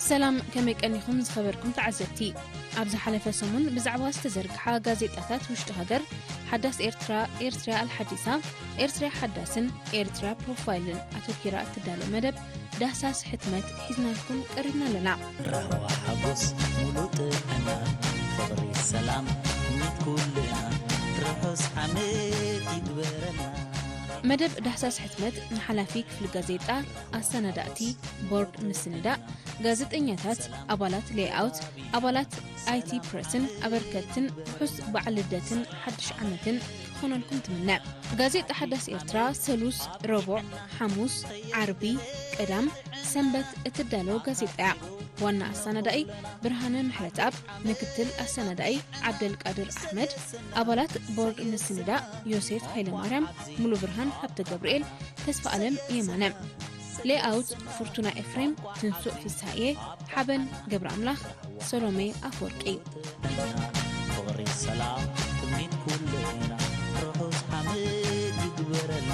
ሰላም፣ ከመይ ቀኒኹም ዝኸበርኩም ተዓዘብቲ? ኣብ ዝሓለፈ ሰሙን ብዛዕባ ዝተዘርግሓ ጋዜጣታት ውሽጢ ሃገር፣ ሓዳስ ኤርትራ፣ ኤርትራ ኣልሓዲሳ፣ ኤርትራ ሓዳስን ኤርትራ ፕሮፋይልን ኣተኲራ እትዳሎ መደብ ዳህሳስ ሕትመት ሒዝናልኩም ቀሪብና ኣለና። ራህዋ ሓጎስ ሙሉእ ጥዕና ፍቕሪ ሰላም እምነት ኩልና ርሑስ ዓመት ይግበረልና። መደብ ዳህሳስ ሕትመት ንሓላፊ ክፍሊ ጋዜጣ፣ ኣሰናዳእቲ፣ ቦርድ ምስንዳእ፣ ጋዜጠኛታት፣ ኣባላት ሌይኣውት፣ ኣባላት ኣይቲ ፕረስን ኣበርከትትን ርሑስ በዓል ልደትን ሓድሽ ዓመትን ክኾነልኩም ትምነ። ጋዜጣ ሓዳስ ኤርትራ ሰሉስ፣ ረቡዕ፣ ሓሙስ፣ ዓርቢ፣ ቀዳም፣ ሰንበት እትዳሎ ጋዜጣ እያ። ዋና ኣሰናዳኢ ብርሃነ ምሕረትኣብ፣ ምክትል ኣሰናዳኢ ዓብደልቃድር ኣሕመድ፣ ኣባላት ቦርድ ምስንዳእ ዮሴፍ ሃይለማርያም፣ ሙሉ ብርሃን ሃብተ ገብርኤል፣ ተስፋ ኣለም የማነ። ሌይኣውት ፍርቱና ኤፍሬም፣ ትንሱእ ፍስሃየ፣ ሓበን ገብረ ኣምላኽ፣ ሰሎሜ ኣፈወርቂ። ፍቕሪ ሰላም ትምኒት ኩልና ርሑስ ዓመት ይግበረልና።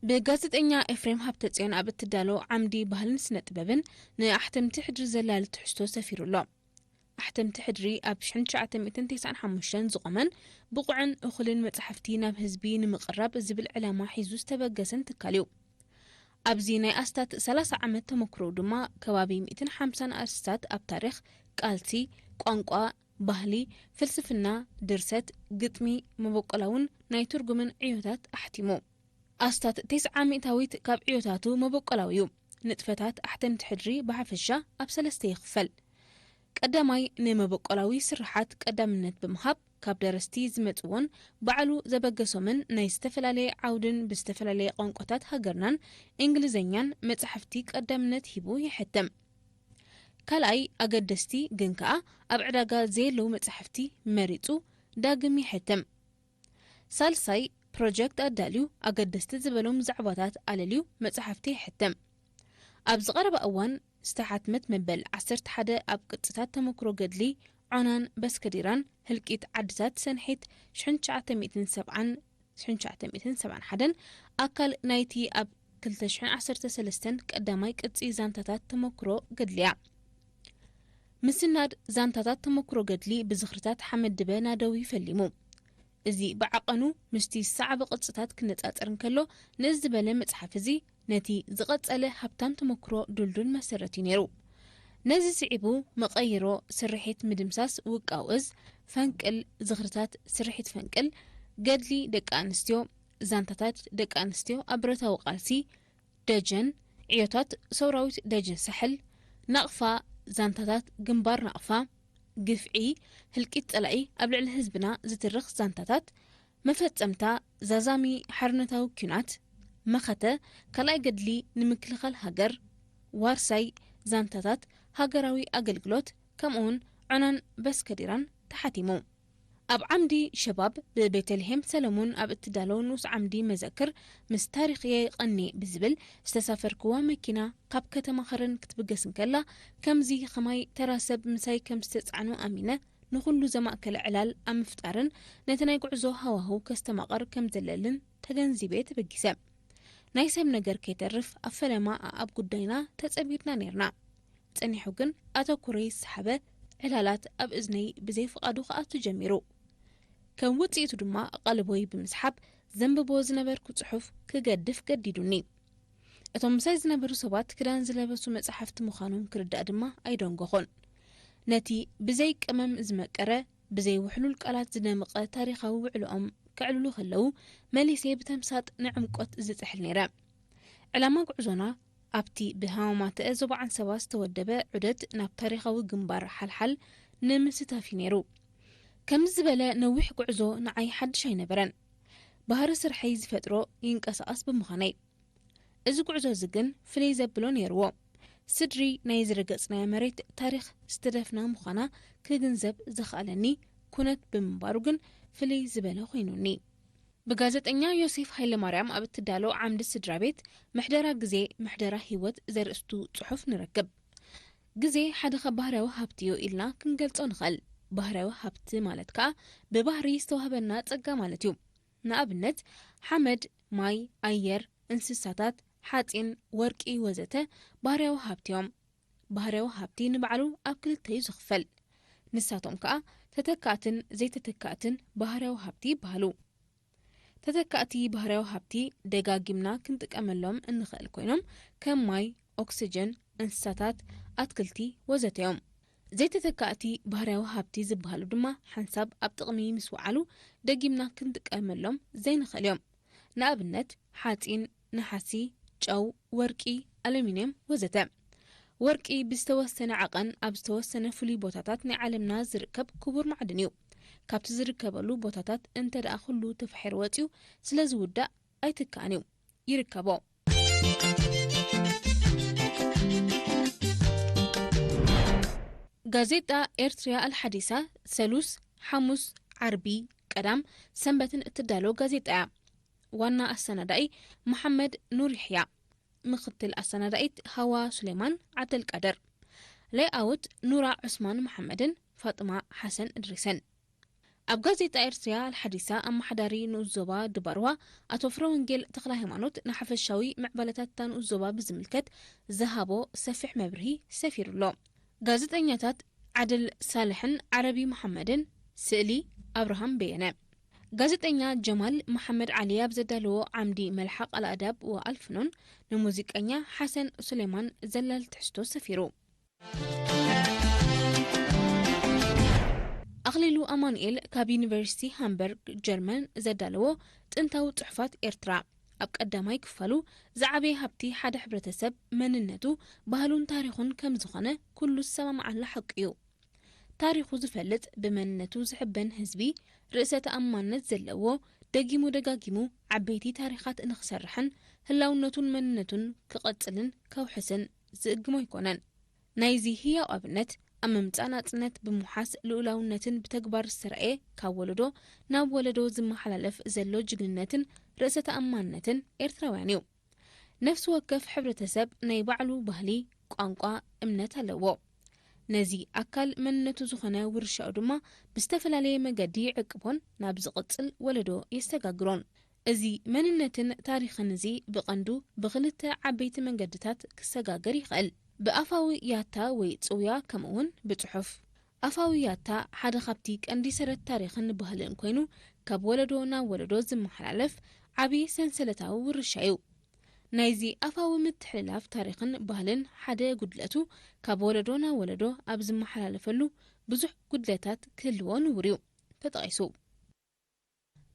ብጋዜጠኛ ኤፍሬም ሃብተጽዮን ኣብ እትዳሎ ዓምዲ ባህልን ስነ ጥበብን ንኣሕተምቲ ሕድሪ ዘላሊ ትሕዝቶ ሰፊሩ ኣሎ። ኣሕተምቲ ሕድሪ ኣብ ሽሕን ትሽዓተ ሚእትን ተስዓን ሓሙሽተን ዝቖመን ብቑዕን እኹልን መጻሕፍቲ ናብ ህዝቢ ንምቕራብ ዝብል ዕላማ ሒዙ ዝተበገሰን ትካል እዩ። ኣብዚ ናይ ኣስታት ሰላሳ ዓመት ተመክሮኡ ድማ ከባቢ ሚእትን ሓምሳን ኣርእስታት ኣብ ታሪኽ፣ ቃልሲ፣ ቋንቋ፣ ባህሊ፣ ፍልስፍና፣ ድርሰት፣ ግጥሚ፣ መበቆላውን ናይ ትርጉምን ዕዮታት ኣሕቲሙ። ኣስታት ተስዓ ሚእታዊት ካብ ዕዮታቱ መበቆላዊ እዩ። ንጥፈታት ኣሕተምቲ ሕድሪ ብሓፈሻ ኣብ ሰለስተ ይኽፈል። ቀዳማይ፣ ንመበቆላዊ ስርሓት ቀዳምነት ብምሃብ፣ ካብ ደረስቲ ዝመጽዎን ባዕሉ ዘበገሶምን ናይ ዝተፈላለየ ዓውድን ብዝተፈላለየ ቋንቋታት ሃገርናን እንግሊዝኛን መጻሕፍቲ ቀዳምነት ሂቡ የሕትም። ካልኣይ፣ ኣገደስቲ ግን ከኣ ኣብ ዕዳጋ ዘየለዉ መጻሕፍቲ መሪጹ ዳግም የሕትም። ሳልሳይ፣ ፕሮጀክት ኣዳልዩ ኣገደስቲ ዝበሎም ዛዕባታት ኣለልዩ መጻሕፍቲ የሕትም። ኣብዚ ቀረባ እዋን ዝተሓትመት መበል ዓሰርተ ሓደ ኣብ ቅጽታት ተመክሮ ገድሊ ዖናን በስከዲራን ህልቂት ዓድታት ሰንሒት ሽሕን ትሽዓተ ሚእትን ሰብዓን፣ ሽሕን ትሽዓተ ሚእትን ሰብዓን ሓደን ኣካል ናይቲ ኣብ ክልተ ሽሕን ዓሰርተ ሰለስተን ቀዳማይ ቅጺ ዛንታታት ተመክሮ ገድሊ እያ። ምስናድ ዛንታታት ተመክሮ ገድሊ ብዝኽርታት ሓመድ ድበ ናደዊ ፈሊሙ። እዚ ብዓቐኑ ምስቲ ዝሰዓበ ቅጽታት ክነጻጸር እንከሎ፣ ንእስ ዝበለ መጽሓፍ እዚ ነቲ ዝቐጸለ ሃብታም ተመክሮ ድልዱል መሰረት እዩ ነይሩ። ነዚ ስዒቡ መቐይሮ ስርሒት ምድምሳስ ውቃው እዝ፣ ፈንቅል ዝኽርታት ስርሒት ፈንቅል፣ ገድሊ ደቂ ኣንስትዮ፣ ዛንታታት ደቂ ኣንስትዮ ኣብ ብረታዊ ቃልሲ፣ ደጀን፣ ዕዮታት ሰውራዊት ደጀን ሳሕል፣ ናቕፋ፣ ዛንታታት ግንባር ናቕፋ፣ ግፍዒ፣ ህልቂት ጸላኢ ኣብ ልዕሊ ህዝብና ዝትርኽ ዛንታታት፣ መፈጸምታ ዛዛሚ ሓርነታዊ ኲናት፣ መኸተ ካልኣይ ገድሊ ንምክልኻል ሃገር፣ ዋርሳይ ዛንታታት ሃገራዊ ኣገልግሎት፣ ከምኡውን ዖናን በስከዲራን ተሓቲሙ። ኣብ ዓምዲ ሸባብ ብቤተልሄም ሰለሙን ኣብ እትዳሎ ንኡስ ዓምዲ መዘክር፣ ምስ ታሪኽ የቐኔ ብዝብል ዝተሳፈርክዋ መኪና ካብ ከተማ ኸረን ክትብገስ እንከላ፣ ከምዚ ኸማይ ተራ ሰብ ምሳይ ከም ዝተጻዕኑ ኣሚነ፣ ንኹሉ ዘማእከለ ዕላል ኣብ ምፍጣርን ነቲ ናይ ጉዕዞ ሃዋህው ከስተማቕር ከም ዘለልን ተገንዚበ ተበጊሰ። ናይ ሰብ ነገር ከይተርፍ ኣብ ፈለማ ኣኣብ ጉዳይና ተጸሚድና ኔርና። ጸኒሑ ግን ኣተኩሮይ ዝሰሓበ ዕላላት ኣብ እዝነይ ብዘይ ፍቓዱ ክኣቱ ጀሚሩ። ከም ውጽኢቱ ድማ ቀልቦይ ብምስሓብ ዘንብቦ ዝነበርኩ ጽሑፍ ክገድፍ ገዲዱኒ። እቶም ምሳይ ዝነበሩ ሰባት ክዳን ዝለበሱ መጻሕፍቲ ምዃኖም ክርዳእ ድማ ኣይደንጎኹን። ነቲ ብዘይ ቀመም ዝመቀረ፣ ብዘይ ውሕሉል ቃላት ዝደመቐ ታሪኻዊ ውዕሎኦም ከዕልሉ ከለዉ፣ መሊሰ ብተምሳጥ ንዕምቆት ዝጥሕል ነይረ። ዕላማ ጉዕዞና ኣብቲ ብሃማማተአ ዞባ ዓንሰባ ዝተወደበ ዑደት ናብ ታሪኻዊ ግንባር ሓልሓል ንምስታፍ እዩ ነይሩ። ከምዚ ዝበለ ነዊሕ ጉዕዞ ንዓይ ሓድሽ ኣይነበረን። ባህሪ ስርሐይ ዝፈጥሮ ይንቀሳቐስ ብምዃነይ። እዚ ጉዕዞ እዚ ግን ፍልይ ዘብሎ ነይርዎ። ስድሪ ናይ ዝረገጽናያ መሬት ታሪኽ ዝተደፍና ምዃና ክግንዘብ ዘኽኣለኒ ኩነት ብምንባሩ ግን ፍልይ ዝበለ ኮይኑኒ። ብጋዜጠኛ ዮሴፍ ሃይለማርያም ኣብ እትዳሎ ዓምዲ ስድራ ቤት ምሕደራ ግዜ፣ ምሕደራ ህይወት ዘርእስቱ ጽሑፍ ንረክብ። ግዜ ሓደ ካብ ባህርያዊ ሃብቲ እዩ ኢልና ክንገልጾ ንኽእል። ባህርያዊ ሃብቲ ማለት ከኣ ብባህሪ ዝተዋህበና ጸጋ ማለት እዩ። ንኣብነት፣ ሓመድ፣ ማይ፣ ኣየር፣ እንስሳታት፣ ሓጺን፣ ወርቂ ወዘተ ባህርያዊ ሃብቲ እዮም። ባህርያዊ ሃብቲ ንባዕሉ ኣብ ክልተ እዩ ዝኽፈል። ንሳቶም ከኣ ተተካእትን ዘይተተካእትን ባህርያዊ ሃብቲ ይበሃሉ። ተተካእቲ ባህርያዊ ሃብቲ ደጋጊምና ክንጥቀመሎም እንኽእል ኮይኖም፣ ከም ማይ፣ ኦክስጅን፣ እንስሳታት፣ ኣትክልቲ ወዘተ እዮም። ዘይተተካእቲ ባህርያዊ ሃብቲ ዝበሃሉ ድማ ሓንሳብ ኣብ ጥቕሚ ምስ ወዓሉ ደጊምና ክንጥቀመሎም ዘይንኽእል እዮም። ንኣብነት ሓጺን፣ ነሓሲ፣ ጨው፣ ወርቂ፣ ኣሉሚንየም ወዘተ። ወርቂ ብዝተወሰነ ዓቐን ኣብ ዝተወሰነ ፍሉይ ቦታታት ናይ ዓለምና ዝርከብ ክቡር ማዕድን እዩ። ካብቲ ዝርከበሉ ቦታታት እንተ ደኣ ኩሉ ተፋሒሩ ወጺኡ ስለ ዝውዳእ ኣይትካእን እዩ። ይርከቦ። ጋዜጣ ኤርትርያ ኣልሓዲሳ ሰሉስ፣ ሓሙስ፣ ዓርቢ፣ ቀዳም፣ ሰንበትን እትዳሎ ጋዜጣ እያ። ዋና ኣሰናዳኢ መሓመድ ኑር ይሕያ፣ ምኽትል ኣሰናዳኢት ሃዋ ሱሌማን ዓብደልቃድር፣ ሌኣውት ኑራ ዑስማን መሓመድን ፋጥማ ሓሰን እድሪስን። ኣብ ጋዜጣ ኤርትርያ ኣልሓዲሳ ኣመሓዳሪ ንኡስ ዞባ ድባርዋ ኣቶ ፍረወንጌል ተኽለሃይማኖት ንሓፈሻዊ ምዕባለታት እታ ንኡስ ዞባ ብዝምልከት ዝሃቦ ሰፊሕ መብርሂ ሰፊሩ ኣሎ። ጋዜጠኛታት ዓድል ሳልሕን ዓረቢ መሓመድን፣ ስእሊ ኣብርሃም በየነ። ጋዜጠኛ ጀማል መሓመድ ዓሊ ኣብ ዘዳለዎ ዓምዲ መልሓቕ ኣልኣዳብ ወኣልፍኖን ንሙዚቀኛ ሓሰን ሱሌማን ዘላል ትሕዝቶ ሰፊሩ። ኣኽሊሉ ኣማኑኤል ካብ ዩኒቨርሲቲ ሃምበርግ ጀርመን ዘዳለዎ ጥንታዊ ጽሑፋት ኤርትራ ኣብ ቀዳማይ ክፋሉ ዝዓበየ ሃብቲ ሓደ ሕብረተሰብ መንነቱ፣ ባህሉን ታሪኹን ከም ዝኾነ ኩሉ ዝሰማማዓሉ ሓቂ እዩ። ታሪኹ ዝፈልጥ፣ ብመንነቱ ዝሕበን ህዝቢ፣ ርእሰ ተኣማንነት ዘለዎ፣ ደጊሙ ደጋጊሙ ዓበይቲ ታሪኻት ንኽሰርሕን ህላውነቱን መንነቱን ክቐጽልን ከውሕስን ዝእግሞ ኣይኮነን። ናይዚ ህያው ኣብነት፣ ኣብ ምምጻእ ናጽነት ብምውሓስ ልኡላውነትን ብተግባር ዝተራእየ፣ ካብ ወለዶ ናብ ወለዶ ዝመሓላለፍ ዘሎ ጅግንነትን ርእሰ ተኣማንነትን ኤርትራውያን እዩ። ነፍሲ ወከፍ ሕብረተሰብ ናይ ባዕሉ ባህሊ፣ ቋንቋ፣ እምነት ኣለዎ። ነዚ ኣካል መንነቱ ዝኾነ ውርሻኡ ድማ ብዝተፈላለየ መገዲ ይዕቅቦን ናብ ዝቕጽል ወለዶ የሰጋግሮን። እዚ መንነትን ታሪኽን እዚ ብቐንዱ ብኽልተ ዓበይቲ መንገድታት ክሰጋገር ይኽእል። ብኣፋዊ ያታ ወይ ጽውያ፣ ከምኡውን ብጽሑፍ። ኣፋዊ ያታ ሓደ ካብቲ ቀንዲ ሰረት ታሪኽን ባህልን ኮይኑ፣ ካብ ወለዶ ናብ ወለዶ ዝመሓላለፍ ዓቢ ሰንሰለታዊ ውርሻ እዩ። ናይዚ ኣፋዊ ምትሕልላፍ ታሪኽን ባህልን ሓደ ጉድለቱ፣ ካብ ወለዶ ናብ ወለዶ ኣብ ዝመሓላለፈሉ ብዙሕ ጉድለታት ክህልዎ ንቡር እዩ ተጠቒሱ።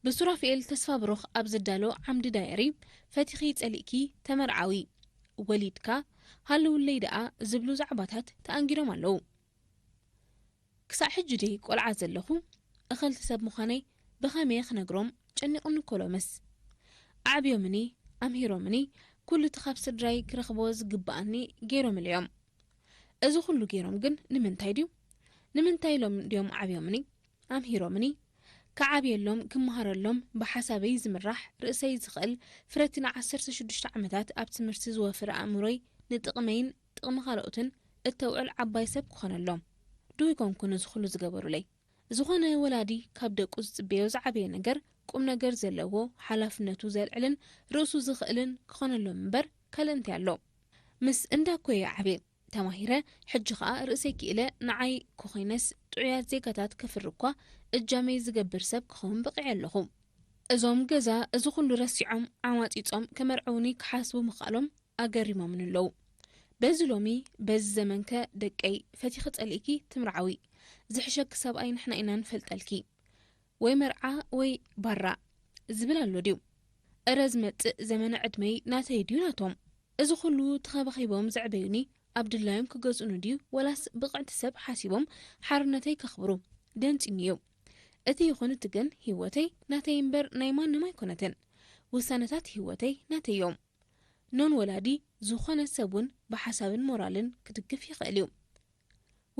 ብሱራፊኤል ተስፋብሩኽ ኣብ ዝዳሎ ዓምዲ ዳየሪ፣ ፈቲኺ ጸሊእኪ፣ ተመርዓዊ፣ ወሊድካ፣ ሃልውለይ ደኣ ዝብሉ ዛዕባታት ተኣንጊዶም ኣለዉ። ክሳዕ ሕጂ ድየ ቆልዓ ዘለኹ? እኸልቲ ሰብ ምዃነይ ብኸመይ ክነግሮም? ጨኒቑኒ እኮ ሎምስ። ኣዕብዮምኒ፣ ኣምሂሮምኒ፣ ኩሉ እቲ ካብ ስድራይ ክረኽቦ ዝግብኣኒ ገይሮምለዮም። እዚ ኩሉ ገይሮም ግን ንምንታይ ድዩ? ንምንታይ ኢሎም ድዮም ዓብዮምኒ? ኣምሂሮምኒ? ክዓብየሎም፣ ክመሃረሎም፣ ብሓሳበይ ዝምራሕ፣ ርእሰይ ዝኽእል፣ ፍረቲ ንዓሰርተ ሽዱሽተ ዓመታት ኣብ ትምህርቲ ዝወፍር ኣእምሮይ ንጥቕመይን ጥቕሚ ካልኦትን እተውዕል ዓባይ ሰብ ክኾነሎም ዶ ይኮንኩ ነዚ ኩሉ ዝገበሩለይ? ዝኾነ ወላዲ ካብ ደቁ ዝጽበዮ ዝዓበየ ነገር፣ ቁም ነገር ዘለዎ፣ ሓላፍነቱ ዘልዕልን ርእሱ ዝኽእልን ክኾነሎም እምበር ካልእ እንታይ ኣሎ? ምስ እንዳ እኮ እየ ዓብየ፣ ተማሂረ፣ ሕጂ ኸኣ ርእሰይ ክኢለ፣ ንዓይ ክኾይነስ ጥዑያት ዜጋታት ከፍሪ እኳ እጃመይ ዝገብር ሰብ ክኸውን በቒዐ ኣለኹ። እዞም ገዛ እዚ ኩሉ ረሲዖም ዓማጺጾም ከመርዕዉኒ ክሓስቡ ምኽኣሎም ኣገሪሞምኒ ኣለዉ። በዚ ሎሚ፣ በዚ ዘመንከ ደቀይ፣ ፈቲኺ ጸሊእኪ ትምርዓዊ፣ ዝሕሸኪ ሰብኣይ ንሕና ኢና ንፈልጠልኪ፣ ወይ መርዓ ወይ ባራ ዝብል ኣሎ ድዩ? እረ ዝመጽእ ዘመነ ዕድመይ ናተይ ድዩ ናቶም? እዚ ኩሉ ተኸባኺቦም ዘዕበዩኒ ኣብ ድላዮም ክገዝኡኒ ድዩ ወላስ ብቕዕቲ ሰብ ሓሲቦም ሓርነተይ ከኽብሩ ደንጺኒ እዩ። እቲ ይኹን እቲ ግን ህይወተይ ናተይ እምበር ናይ ማንም ኣይኮነትን። ውሳነታት ህይወተይ ናተይ እዮም። ኖን ወላዲ ዝኾነ ሰብ እውን ብሓሳብን ሞራልን ክድግፍ ይኽእል እዩ።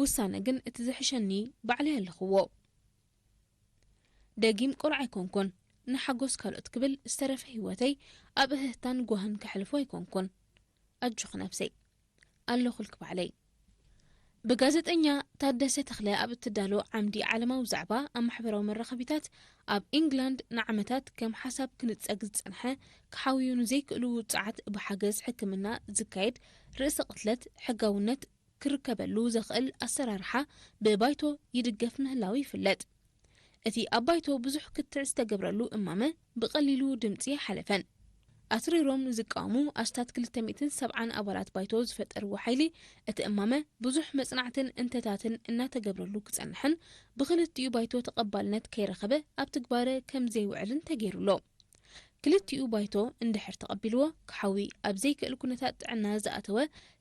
ውሳነ ግን እቲ ዝሕሸኒ ባዕለይ ኣለኽዎ። ደጊም ቆልዓ ኣይኮንኩን። ንሓጎስ ካልኦት ክብል ዝተረፈ ህይወተይ ኣብ እህህታን ጓህን ከሕልፎ ኣይኮንኩን። ኣጆኺ ነብሰይ። ኣለኹልኪ ባዕለይ። ብጋዜጠኛ ታደሰ ተኽለ ኣብ እትዳሎ ዓምዲ ዓለማዊ ዛዕባ ኣብ ማሕበራዊ መራኸቢታት፣ ኣብ ኢንግላንድ ንዓመታት ከም ሓሳብ ክንጸግ ዝጸንሐ፣ ክሓውዩ ንዘይክእሉ ውጽዓት ብሓገዝ ሕክምና ዝካየድ ርእሰ ቅትለት ሕጋውነት ክርከበሉ ዘኽእል ኣሰራርሓ ብባይቶ ይድገፍ ምህላው ይፍለጥ። እቲ ኣብ ባይቶ ብዙሕ ክትዕ ዝተገብረሉ እማመ ብቐሊሉ ድምጺ ኣይሓለፈን። ኣትሪሮም ዝቃወሙ ኣስታት ክልተ ሚእትን ሰብዓን ኣባላት ባይቶ ዝፈጠርዎ ሓይሊ፣ እቲ እማመ ብዙሕ መጽናዕትን እንተታትን እናተገብረሉ ክጸንሕን ብኽልቲኡ ባይቶ ተቐባልነት ከይረኸበ ኣብ ትግባረ ከም ዘይውዕልን ተገይሩሎ። ክልቲኡ ባይቶ እንድሕር ተቐቢልዎ፣ ክሓዊ ኣብ ዘይክእል ኩነታት ጥዕና ዝኣተወ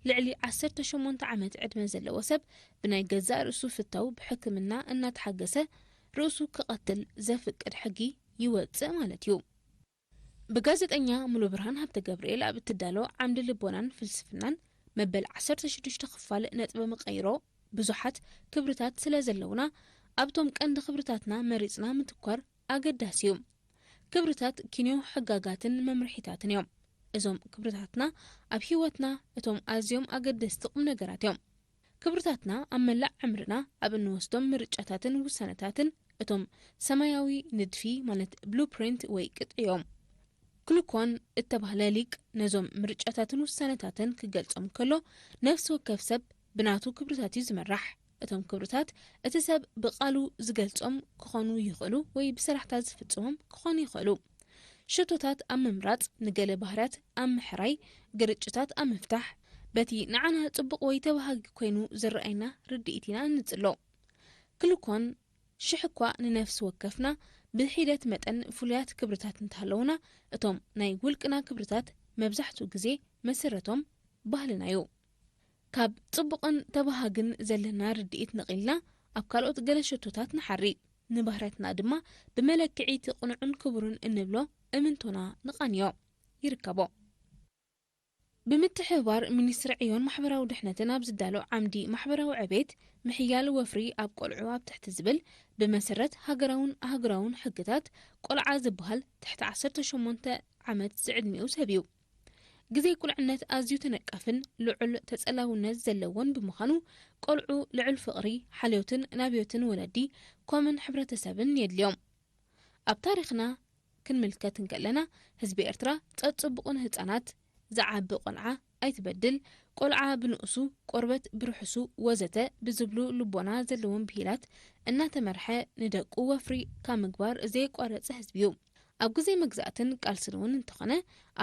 ልዕሊ ዓሰርተ ሸሞንተ ዓመት ዕድመ ዘለዎ ሰብ ብናይ ገዛእ ርእሱ ፍታው ብሕክምና እናተሓገሰ ርእሱ ክቐትል ዘፍቅድ ሕጊ ይወጽእ ማለት እዩ። ብጋዜጠኛ ሙሉ ብርሃን ሃብተ ገብርኤል ኣብ እትዳሎ ዓምዲ ልቦናን ፍልስፍናን መበል ዓሰርተ ሽዱሽተ ክፋል ነጥበ መቐይሮ ብዙሓት ክብርታት ስለ ዘለውና ኣብቶም ቀንዲ ክብርታትና መሪጽና ምትኳር ኣገዳሲ እዩ። ክብርታት ኪንዮ ሕጋጋትን መምርሒታትን እዮም። እዞም ክብርታትና ኣብ ህይወትና እቶም ኣዝዮም ኣገደስቲ ቁም ነገራት እዮም። ክብርታትና ኣብ መላእ ዕምርና ኣብ እንወስዶም ምርጫታትን ውሳነታትን እቶም ሰማያዊ ንድፊ ማለት ብሉፕሪንት ወይ ቅጥዒ እዮም። ክሉኮን እተባህለ ሊቅ ነዞም ምርጫታትን ውሳነታትን ክገልጾም ከሎ፣ ነፍሲ ወከፍ ሰብ ብናቱ ክብርታት እዩ ዝመራሕ። እቶም ክብርታት እቲ ሰብ ብቓሉ ዝገልጾም ክኾኑ ይኽእሉ ወይ ብሰራሕታ ዝፍጽሞም ክኾኑ ይኽእሉ። ሽቶታት ኣብ ምምራጽ፣ ንገለ ባህርያት ኣብ ምሕራይ፣ ግርጭታት ኣብ ምፍታሕ፣ በቲ ንዓና ጽቡቕ ወይ ተባሃጊ ኮይኑ ዝረኣየና ርድኢት ኢና እንጽሎ። ክልኮን ሽሕ እኳ ንነፍሲ ወከፍና ብሒደት መጠን ፍሉያት ክብርታት እንተሃለውና፣ እቶም ናይ ውልቅና ክብርታት መብዛሕትኡ ግዜ መሰረቶም ባህልና እዩ። ካብ ጽቡቕን ተባሃግን ዘለና ርድኢት ነቒልና ኣብ ካልኦት ገለ ሸቶታት ንሓሪ፣ ንባህርያትና ድማ ብመለክዒ እቲ ቅኑዕን ክቡርን እንብሎ እምንቶና ንቓንዮ ይርከቦ። ብምትሕብባር ሚኒስትሪ ዕዮን ማሕበራዊ ድሕነትን ኣብ ዝዳሎ ዓምዲ ማሕበራዊ ዕቤት፣ ምሕያል ወፍሪ ኣብ ቆልዑ ኣብ ትሕቲ ዝብል ብመሰረት ሃገራውን ኣህጉራውን ሕግታት፣ ቆልዓ ዝበሃል ትሕቲ ዓሰርተ ሸሞንተ ዓመት ዝዕድሚኡ ሰብ እዩ። ግዜ ቁልዕነት ኣዝዩ ተነቃፍን ልዑል ተጸላውነት ዘለዎን ብምዃኑ፣ ቆልዑ ልዑል ፍቕሪ፣ ሓልዮትን ናብዮትን ወለዲ ኮምን ሕብረተሰብን የድልዮም። ኣብ ታሪኽና ክንምልከት እንከለና፣ ህዝቢ ኤርትራ ጸጽቡቑ ንህጻናት፣ ዝዓቢ ቆልዓ ኣይትበድል፣ ቆልዓ ብንኡሱ፣ ቆርበት ብርሑሱ ወዘተ ብዝብሉ ልቦና ዘለዎም ብሂላት እናተመርሐ ንደቁ ወፍሪ ካብ ምግባር ዘየቋረጸ ህዝቢ እዩ። ኣብ ግዜ መግዛእትን ቃልስን እውን እንተኾነ፣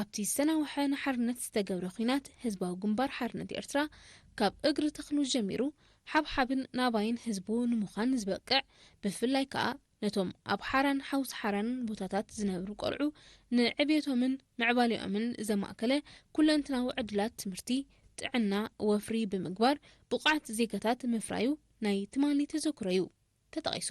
ኣብቲ ዝተናውሐ ንሓርነት ዝተገብረ ኲናት ህዝባዊ ግንባር ሓርነት ኤርትራ ካብ እግሪ ተኽሉ ጀሚሩ ሓብሓብን ናባይን ህዝቡ ንምዃን ዝበቅዕ፣ ብፍላይ ከኣ ነቶም ኣብ ሓራን ሓውሲ ሓራን ቦታታት ዝነብሩ ቆልዑ ንዕብየቶምን ምዕባሌኦምን ዘማእከለ ኩለንትናዊ ዕድላት ትምህርቲ፣ ጥዕና፣ ወፍሪ ብምግባር ብቑዓት ዜጋታት ምፍራዩ ናይ ትማሊ ተዘክሮ እዩ ተጠቒሱ።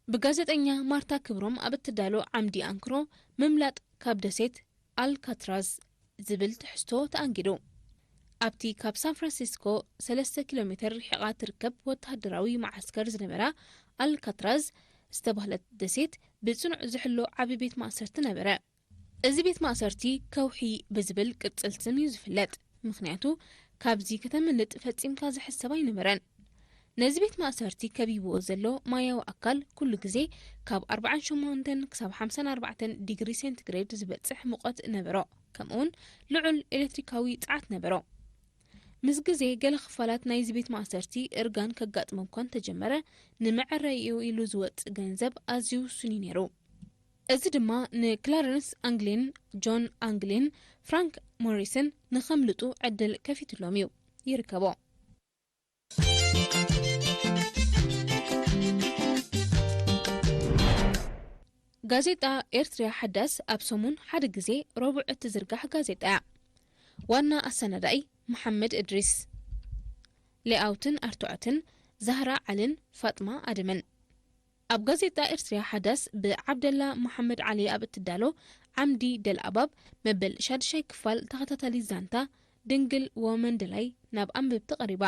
ብጋዜጠኛ ማርታ ክብሮም ኣብ እትዳሎ ዓምዲ ኣንክሮ፣ ምምላጥ ካብ ደሴት ኣልካትራዝ ዝብል ትሕዝቶ ተኣንጊዱ። ኣብቲ ካብ ሳን ፍራንሲስኮ ሰለስተ ኪሎ ሜተር ርሒቓ ትርከብ ወተሃደራዊ መዓስከር ዝነበራ ኣልካትራዝ ዝተባህለት ደሴት ብጽኑዕ ዝሕሎ ዓቢ ቤት ማእሰርቲ ነበረ። እዚ ቤት ማእሰርቲ ከውሒ ብዝብል ቅጽል ስም እዩ ዝፍለጥ። ምኽንያቱ፣ ካብዚ ከተምልጥ ፈጺምካ ዝሕሰብ ኣይነበረን። ነዚ ቤት ማእሰርቲ ከቢብዎ ዘሎ ማያዊ ኣካል ኩሉ ግዜ ካብ ኣርብዓን ሸሞንተን ክሳብ ሓምሳን ኣርባዕተን ዲግሪ ሴንቲግሬድ ዝበጽሕ ሙቐት ነበሮ፣ ከምኡውን ልዑል ኤሌክትሪካዊ ጸዓት ነበሮ። ምስ ግዜ፣ ገለ ክፋላት ናይዚ ቤት ማእሰርቲ እርጋን ከጋጥሞ እኳ እንተጀመረ፣ ንመዐረይኡ ኢሉ ዝወጽእ ገንዘብ ኣዝዩ ውሱን እዩ ነይሩ። እዚ ድማ ንክላረንስ ኣንግሊን ጆን ኣንግሊን ፍራንክ ሞሪስን ንኸምልጡ ዕድል ከፊትሎም እዩ ይርከቦ። ጋዜጣ ኤርትርያ ሓዳስ ኣብ ሰሙን ሓደ ግዜ ረቡዕ እትዝርጋሕ ጋዜጣ እያ። ዋና ኣሰናዳኢ መሓመድ እድሪስ፣ ሌኣውትን ኣርትዖትን ዛህራ ዓልን ፋጥማ ኣደምን። ኣብ ጋዜጣ ኤርትርያ ሓዳስ ብዓብደላ መሓመድ ዓሊ ኣብ እትዳሎ ዓምዲ ደልኣባብ መበል ሻድሻይ ክፋል ተኸታታሊ ዛንታ ድንግል ወመንደላይ ናብ ኣንበብቲ ቀሪባ።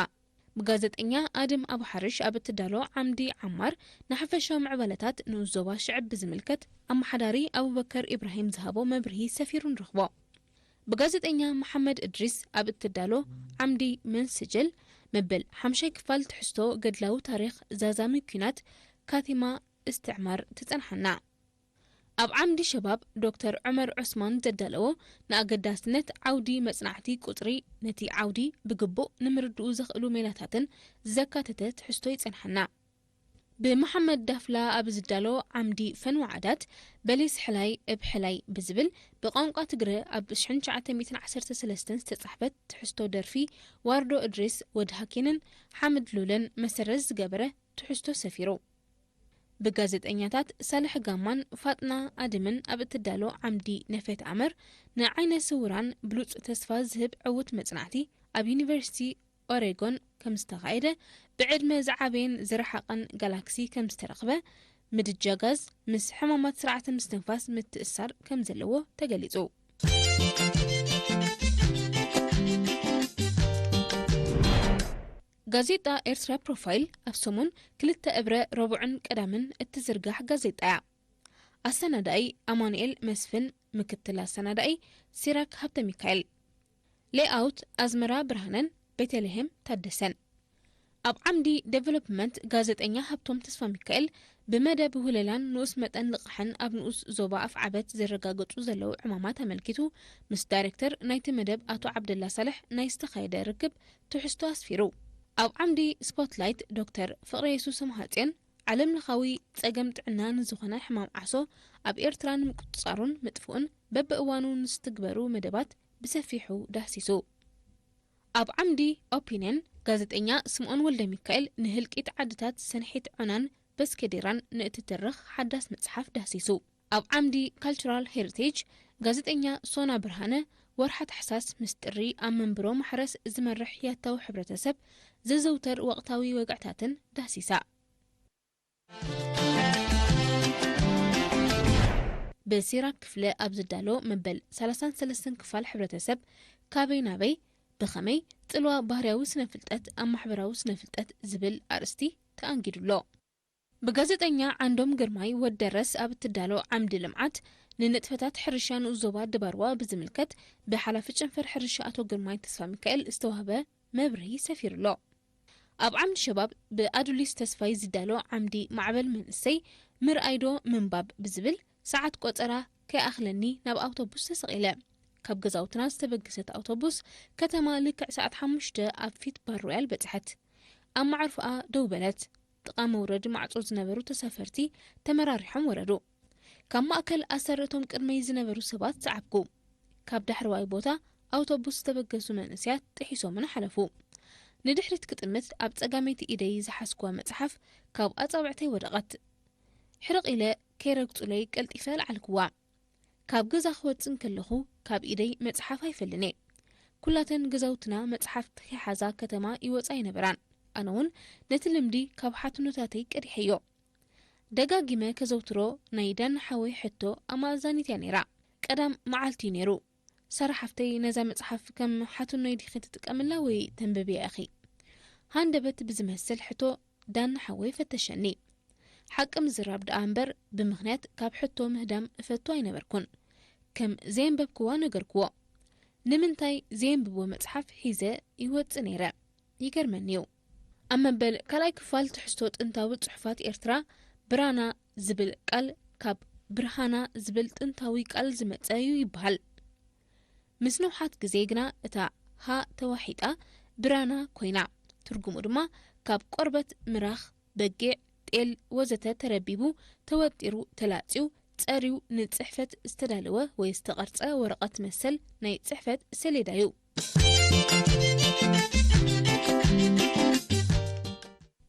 ብጋዜጠኛ ኣደም ኣቡሓርሽ ኣብ እትዳሎ ዓምዲ ዓማር ንሓፈሻዊ ምዕባለታት ንኡስ ዞባ ሽዕብ ብዝምልከት ኣመሓዳሪ ኣቡበከር ኢብራሂም ዝሃቦ መብርሂ ሰፊሩ ንረኽቦ። ብጋዜጠኛ መሓመድ እድሪስ ኣብ እትዳሎ ዓምዲ መንስጅል መበል ሓምሻይ ክፋል ትሕዝቶ ገድላዊ ታሪኽ ዛዛሚ ኲናት ካቲማ እስትዕማር ትጸንሓና። ኣብ ዓምዲ ሸባብ ዶክተር ዑመር ዑስማን ዘዳለዎ ንኣገዳስነት ዓውዲ መጽናዕቲ ቁጽሪ ነቲ ዓውዲ ብግቡእ ንምርድኡ ዘኽእሉ ሜላታትን ዘካተተ ትሕዝቶ ይጸንሓና። ብመሓመድ ዳፍላ ኣብ ዝዳሎ ዓምዲ ፈንዋ ዓዳት በሊስ ሕላይ እብ ሕላይ ብዝብል ብቋንቋ ትግረ ኣብ ሽሕን ትሽዓተ ሚእትን ዓሰርተ ሰለስተን ዝተጻሕፈት ትሕዝቶ ደርፊ ዋርዶ እድሪስ ወድ ሃኪንን ሓምድ ሉልን መሰረት ዝገበረ ትሕዝቶ ሰፊሩ። ብጋዜጠኛታት ሳልሕ ጋማን ፋጥና ኣድምን ኣብ እትዳሎ ዓምዲ ነፈት ኣመር ንዓይነ ስውራን ብሉጽ ተስፋ ዝህብ ዕዉት መጽናዕቲ ኣብ ዩኒቨርሲቲ ኦሬጎን ከም ዝተኻየደ፣ ብዕድመ ዝዓበየን ዝረሓቐን ጋላክሲ ከም ዝተረኽበ፣ ምድጃ ጋዝ ምስ ሕማማት ስርዓተ ምስትንፋስ ምትእስሳር ከም ዘለዎ ተገሊጹ። ጋዜጣ ኤርትራ ፕሮፋይል ኣብ ሰሙን ክልተ እብረ ረቡዕን ቀዳምን እትዝርጋሕ ጋዜጣ እያ። ኣሰናዳኢ ኣማኑኤል መስፍን፣ ምክትል ኣሰናዳኢ ሲራክ ሃብተ ሚካኤል። ሌኣውት ኣዝመራ ብርሃነን ቤተልሔም ታደሰን። ኣብ ዓምዲ ዴቨሎፕመንት ጋዜጠኛ ሃብቶም ተስፋ ሚካኤል ብመደብ ውህለላን ንኡስ መጠን ልቓሕን ኣብ ንኡስ ዞባ ኣፍዓበት ዝረጋገጹ ዘለዉ ዕማማት ኣመልኪቱ ምስ ዳይሬክተር ናይቲ መደብ ኣቶ ዓብደላ ሳልሕ ናይ ዝተኻየደ ርክብ ትሕዝቶ ኣስፊሩ። ኣብ ዓምዲ ስፖትላይት ዶክተር ፍቕረ የሱስ ሰምሃጽዮን ዓለም ለኻዊ ጸገም ጥዕና ንዝኾነ ሕማም ዓሶ ኣብ ኤርትራ ንምቁጽጻሩን ምጥፍኡን በብእዋኑ ንዝትግበሩ መደባት ብሰፊሑ ዳህሲሱ። ኣብ ዓምዲ ኦፒንየን ጋዜጠኛ ስምኦን ወልደ ሚካኤል ንህልቂት ዓድታት ሰንሒት ዖናን በስከዴራን ንእትትርኽ ሓዳስ መጽሓፍ ዳህሲሱ። ኣብ ዓምዲ ካልቸራል ሄሪቴጅ ጋዜጠኛ ሶና ብርሃነ ወርሓ ታሕሳስ ምስ ጥሪ ኣብ መንብሮ ማሕረስ ዝመርሕ ያታዊ ሕብረተሰብ ዘዘውተር ወቕታዊ ወግዕታትን ዳህሲሳ። ብሲራክ ክፍለ ኣብ ዝዳሎ መበል ሰላሳን ሰለስተን ክፋል ሕብረተሰብ ካበይ ናበይ ብኸመይ ጽልዋ ባህርያዊ ስነ ፍልጠት ኣብ ማሕበራዊ ስነ ፍልጠት ዝብል ኣርእስቲ ተኣንጊዱሎ። ብጋዜጠኛ ዓንዶም ግርማይ ወደረስ ኣብ እትዳሎ ዓምዲ ልምዓት ንንጥፈታት ሕርሻ ንኡስ ዞባ ድባርዋ ብዝምልከት ብሓላፊ ጨንፈር ሕርሻ ኣቶ ግርማይ ተስፋ ሚካኤል ዝተዋህበ መብርሂ ሰፊሩሎ። ኣብ ዓምዲ ሸባብ ብኣዱሊስ ተስፋይ ዝዳሎ ዓምዲ ማዕበል መንእሰይ ምርኣይዶ ምንባብ ብዝብል ሰዓት ቆጸራ ከይኣኽለኒ ናብ ኣውቶቡስ ተሰቒለ። ካብ ገዛውትና ዝተበገሰት ኣውቶቡስ ከተማ ልክዕ ሰዓት ሓሙሽተ ኣብ ፊት ባር ሮያል በጽሐት። ኣብ መዓርፎኣ ደው በለት። ጥቓ መውረዲ ማዕጾ ዝነበሩ ተሳፈርቲ ተመራሪሖም ወረዱ። ካብ ማእከል ኣሰርቶም ቅድመይ ዝነበሩ ሰባት ሰዓብኩ። ካብ ዳሕረዋይ ቦታ ኣውቶቡስ ዝተበገሱ መንእሰያት ጥሒሶምና ሓለፉ። ንድሕሪት ክጥምት ኣብ ጸጋመይቲ ኢደይ ዝሓዝኩዋ መጽሓፍ ካብ ኣጻብዕተይ ወደቐት። ሕርቕ ኢለ ከይረግጹለይ ቀልጢፈ ኣልዓልኩዋ። ካብ ገዛ ክወጽእ እንከለኹ ካብ ኢደይ መጽሓፍ ኣይፈልን'የ። ኩላተን ገዛውትና መጽሓፍ ከይሓዛ ከተማ ይወጻ ኣይነበራን። ኣነ እውን ነቲ ልምዲ ካብ ሓትኖታተይ ቀዲሐዮ። ደጋጊመ ከዘውትሮ ናይ ዳና ሓወይ ሕቶ ኣማእዛኒት እያ ነይራ። ቀዳም መዓልቲ እዩ ነይሩ። ሳራ ሓፍተይ፣ ነዛ መጽሓፍ ከም ሓትኖይ ዲኺ ትጥቀምላ ወይ ተንብብያ ኢኺ? ሃንደበት ብዝመስል ሕቶ ዳና ሓወይ ፈተሸኒ። ሓቂ ምዝራብ ደኣ እምበር፣ ብምኽንያት ካብ ሕቶ ምህዳም እፈቱ ኣይነበርኩን። ከም ዘየንበብክዋ ነገርክዎ። ንምንታይ ዘየንብቦ መጽሓፍ ሒዘ ይወጽእ ነይረ? ይገርመኒ እዩ። ኣብ መበል ካልኣይ ክፋል ትሕዝቶ ጥንታዊ ጽሑፋት ኤርትራ ብራና ዝብል ቃል ካብ ብርሃና ዝብል ጥንታዊ ቃል ዝመጸ እዩ ይበሃል። ምስ ነውሓት ግዜ ግና እታ ሃ ተዋሒጣ ብራና ኮይና። ትርጉሙ ድማ ካብ ቆርበት ምራኽ፣ በጊዕ፣ ጤል ወዘተ ተረቢቡ፣ ተወጢሩ፣ ተላጽዩ፣ ጸርዩ ንጽሕፈት ዝተዳለወ ወይ ዝተቐርጸ ወረቐት መሰል ናይ ጽሕፈት ሰሌዳ እዩ።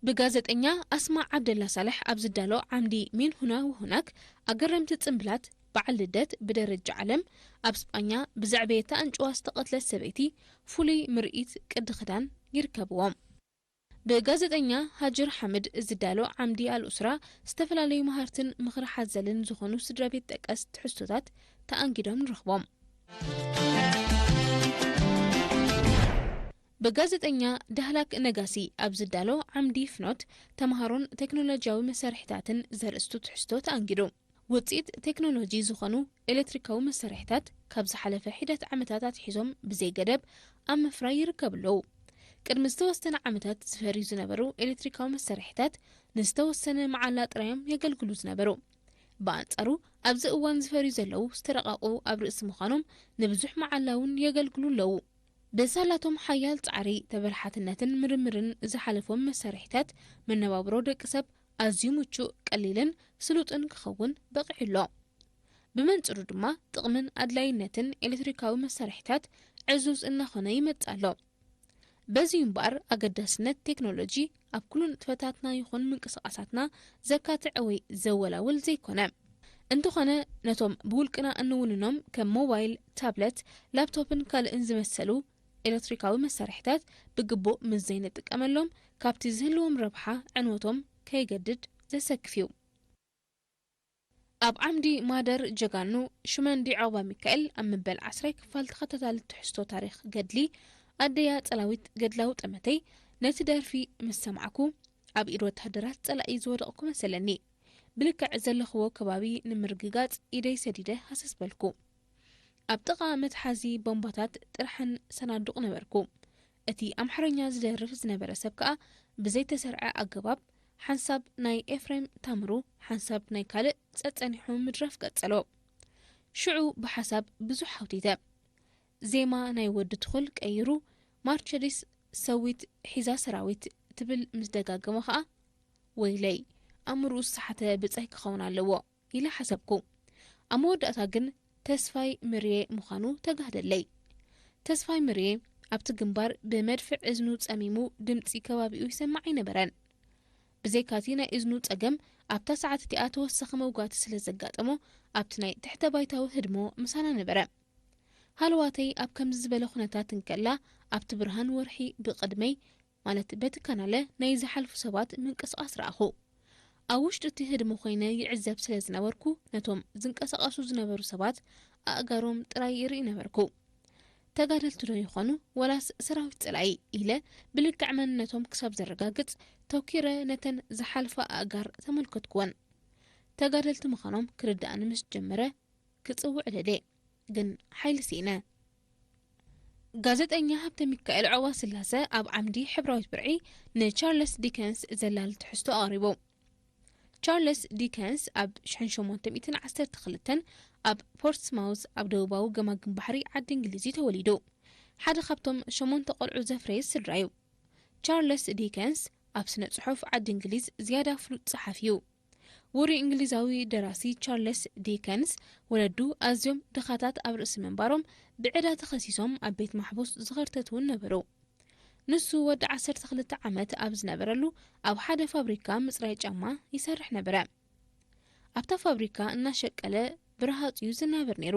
ብጋዜጠኛ ኣስማዕ ዓብደላ ሳልሕ ኣብ ዝዳሎ ዓምዲ ሚን ሁና ወሁናክ ኣገረምቲ ጽምብላት በዓል ልደት ብደረጃ ዓለም ኣብ ስጳኛ ብዘዕበየታ ኣንጭዋ ዝተቐትለት ሰበይቲ ፍሉይ ምርኢት ቅዲ ክዳን ይርከብዎም። ብጋዜጠኛ ሃጅር ሓምድ ዝዳሎ ዓምዲ ኣልኡስራ ዝተፈላለዩ መሃርትን ምኽሪ ሓዘልን ዝኾኑ ስድራ ቤት ጠቀስ ትሕዝቶታት ተኣንጊዶም ንረኽቦም። ብጋዜጠኛ ዳህላክ ነጋሲ ኣብ ዝዳሎ ዓምዲ ፍኖት ተምሃሮን ቴክኖሎጂያዊ መሳርሒታትን ዘርእስቱ ትሕዝቶ ተኣንጊዱ። ውፅኢት ቴክኖሎጂ ዝኾኑ ኤሌክትሪካዊ መሳርሒታት ካብ ዝሓለፈ ሒደት ዓመታት ኣትሒዞም ብዘይገደብ ኣብ ምፍራይ ይርከቡ ኣለዉ። ቅድሚ ዝተወሰነ ዓመታት ዝፈርዩ ዝነበሩ ኤሌክትሪካዊ መሳርሒታት ንዝተወሰነ መዓላ ጥራዮም የገልግሉ ዝነበሩ። ብኣንጻሩ፣ ኣብዚ እዋን ዝፈርዩ ዘለዉ ዝተረቐቑ ኣብ ርእሲ ምዃኖም፣ ንብዙሕ መዓላ እውን የገልግሉ ኣለዉ። ብሳላቶም ሓያል ጻዕሪ፣ ተበላሓትነትን ምርምርን ዝሓለፎም መሳርሒታት፣ መነባብሮ ደቂ ሰብ ኣዝዩ ምቹእ፣ ቀሊልን ስሉጥን ክኸውን በቒዑ ኣሎ። ብመንጽሩ ድማ፣ ጥቕምን ኣድላይነትን ኤሌክትሪካዊ መሳርሒታት ዕዙዝ እናኾነ ይመጽእ ኣሎ። በዚ እምበኣር፣ ኣገዳስነት ቴክኖሎጂ ኣብ ኩሉ ንጥፈታትና ይኹን ምንቅስቓሳትና ዘካትዕ ወይ ዘወላውል ዘይኮነ። እንተኾነ፣ ነቶም ብውልቅና እንውንኖም ከም ሞባይል፣ ታብለት፣ ላፕቶፕን ካልእን ዝመሰሉ ኤሌክትሪካዊ መሳርሒታት ብግቡእ ምስ ዘይንጥቀመሎም፣ ካብቲ ዝህልዎም ረብሓ ዕንወቶም ከይገድድ ዘሰክፍ እዩ። ኣብ ዓምዲ ማደር ጀጋኑ ሽመንዲ ዖባ ሚካኤል ኣብ መበል ዓስራይ ክፋል ተኸታታሊ ትሕዝቶ ታሪኽ ገድሊ ኣደያ ጸላዊት ገድላዊ ጠመተይ ነቲ ደርፊ ምስ ሰማዕኩ፣ ኣብ ኢድ ወተሃደራት ጸላኢ ዝወደቕኩ መሰለኒ። ብልክዕ ዘለኽዎ ከባቢ ንምርግጋጽ ኢደይ ሰዲደ ሃሰስ በልኩ። ኣብ ጥቓ መትሓዚ ቦምባታት ጥርሕን ሰናዱቕ ነበርኩ። እቲ ኣምሓርኛ ዝደርፍ ዝነበረ ሰብ ከኣ ብዘይተሰርዐ ኣገባብ ሓንሳብ ናይ ኤፍሬም ታምሩ ሓንሳብ ናይ ካልእ ጸጸኒሑ ምድራፍ ቀጸሎ። ሽዑ ብሓሳብ ብዙሕ ሃውቲተ። ዜማ ናይ ወዲ ትኹል ቀይሩ፣ ማርቸዲስ ሰዊት ሒዛ ሰራዊት ትብል ምስ ደጋገሞ ኸኣ፣ ወይለይ፣ ኣእምርኡ ዝሰሓተ ብጻይ ክኸውን ኣለዎ ኢለ ሓሰብኩ። ኣብ መወዳእታ ግን ተስፋይ ምርየ ምዃኑ ተጋህደለይ። ተስፋይ ምርየ ኣብቲ ግንባር ብመድፍዕ እዝኑ ጸሚሙ ድምጺ ከባቢኡ ይሰማዕ ኣይነበረን። ብዘይካቲ ናይ እዝኑ ጸገም ኣብታ ሰዓት እቲኣ ተወሳኺ መውጋእቲ ስለ ዘጋጠሞ ኣብቲ ናይ ትሕተ ባይታዊ ህድሞ ምሳና ነበረ። ሃለዋተይ ኣብ ከምዚ ዝበለ ኩነታት እንከላ ኣብቲ ብርሃን ወርሒ ብቕድመይ ማለት በቲ ካናለ ናይ ዝሓልፉ ሰባት ምንቅስቓስ ረኣኹ። ኣብ ውሽጢ እቲ ህድሞ ኮይነ ይዕዘብ ስለ ዝነበርኩ ነቶም ዝንቀሳቐሱ ዝነበሩ ሰባት ኣእጋሮም ጥራይ ይርኢ ነበርኩ። ተጋደልቲ ዶ ይኾኑ ወላስ ሰራዊት ጸላኢ ኢለ ብልክዕ መንነቶም ክሳብ ዘረጋግጽ ተኪረ ነተን ዝሓልፋ ኣእጋር ተመልከትኩወን። ተጋደልቲ ምዃኖም ክርድኣኒ ምስ ጀመረ ክጽውዕ ደልየ፣ ግን ሓይሊ ስኢነ። ጋዜጠኛ ሃብተ ሚካኤል ዐዋ ስላሰ ኣብ ዓምዲ ሕብራዊት ብርዒ ንቻርለስ ዲከንስ ዘላሊ ትሕዝቶ ኣቕሪቡ። ቻርለስ ዲከንስ ኣብ ሽሕን ሸሞንተ ሚእትን ዓሰርተ ክልተን ኣብ ፖርትስማውዝ ኣብ ደቡባዊ ገማግም ባሕሪ ዓዲ እንግሊዝ እዩ ተወሊዱ። ሓደ ካብቶም ሸሞንተ ቆልዑ ዘፍረየ ስድራ እዩ። ቻርለስ ዲከንስ ኣብ ስነ ጽሑፍ ዓዲ እንግሊዝ ዝያዳ ፍሉጥ ጸሓፊ እዩ። ውሩይ እንግሊዛዊ ደራሲ ቻርለስ ዲከንስ፣ ወለዱ ኣዝዮም ድኻታት ኣብ ርእሲ ምንባሮም ብዕዳ ተኸሲሶም ኣብ ቤት ማሕቡስ ዝኸርተቱ እውን ነበሩ። ንሱ ወዲ ዓሰርተ ክልተ ዓመት ኣብ ዝነበረሉ ኣብ ሓደ ፋብሪካ ምጽራይ ጫማ ይሰርሕ ነበረ። ኣብታ ፋብሪካ እናሸቀለ ብረሃጽ እዩ ዝናበር ነይሩ።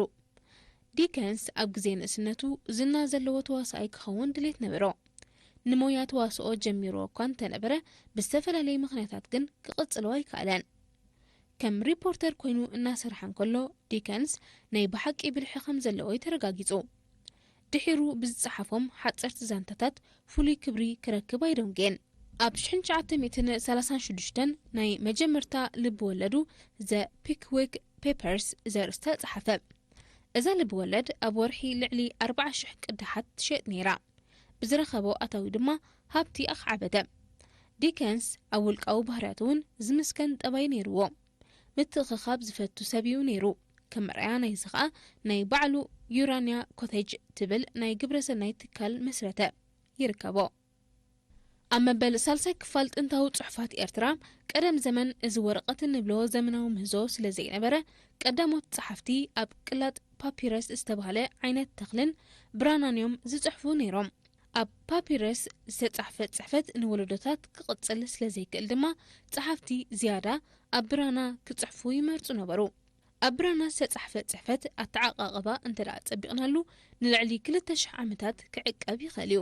ዲከንስ ኣብ ግዜ ንእስነቱ ዝና ዘለዎ ተዋሳኣይ ክኸውን ድሌት ነበሮ። ንሞያ ተዋስኦ ጀሚርዎ እኳ እንተነበረ፣ ብዝተፈላለየ ምኽንያታት ግን ክቕጽሎ ኣይከኣለን። ከም ሪፖርተር ኮይኑ እናሰርሐ እንከሎ፣ ዲከንስ ናይ ብሓቂ ብልሒ ከም ዘለዎ እዩ ተረጋጊጹ። ድሒሩ ብዝጸሓፎም ሓጸርቲ ዛንታታት ፍሉይ ክብሪ ክረክብ ኣይደንጎየን። ኣብ ሽሕን ትሽዓተ ሚእትን ሰላሳን ሽዱሽተን ናይ መጀመርታ ልብ ወለዱ ዘ ፒክዊክ ፔፐርስ ዘርእስታ ጸሓፈ። እዛ ልብ ወለድ ኣብ ወርሒ ልዕሊ ኣርባዓ ሽሕ ቅዳሓት ትሸጥ ነይራ። ብዝረኸቦ ኣታዊ ድማ ሃብቲ ኣኽዓበተ። ዲከንስ ኣብ ውልቃዊ ባህርያቱ እውን ዝምስገን ጠባይ ነይርዎ። ምትእኽኻብ ዝፈቱ ሰብ እዩ ነይሩ። ከም መርኣያ ናይዚ ኸኣ ናይ ባዕሉ ዩራንያ ኮቴጅ ትብል ናይ ግብረሰናይ ትካል መስረተ። ይርከቦ። ኣብ መበል ሳልሳይ ክፋል ጥንታዊ ጽሑፋት ኤርትራ፣ ቀደም ዘመን እዚ ወረቐት እንብሎ ዘመናዊ ምህዞ ስለ ዘይነበረ፣ ቀዳሞት ጸሓፍቲ ኣብ ቅላጥ ፓፒረስ ዝተባህለ ዓይነት ተኽልን ብራናን እዮም ዝጽሕፉ ነይሮም። ኣብ ፓፒረስ ዝተጻሕፈ ጽሕፈት ንወለዶታት ክቕጽል ስለ ዘይክእል ድማ፣ ጸሓፍቲ ዝያዳ ኣብ ብራና ክጽሕፉ ይመርጹ ነበሩ። ኣብ ብራና ዝተጻሕፈ ጽሕፈት ኣተዓቓቕባ እንተ ደኣ ጸቢቕናሉ፣ ንልዕሊ ክልተ ሽሕ ዓመታት ክዕቀብ ይኽእል እዩ።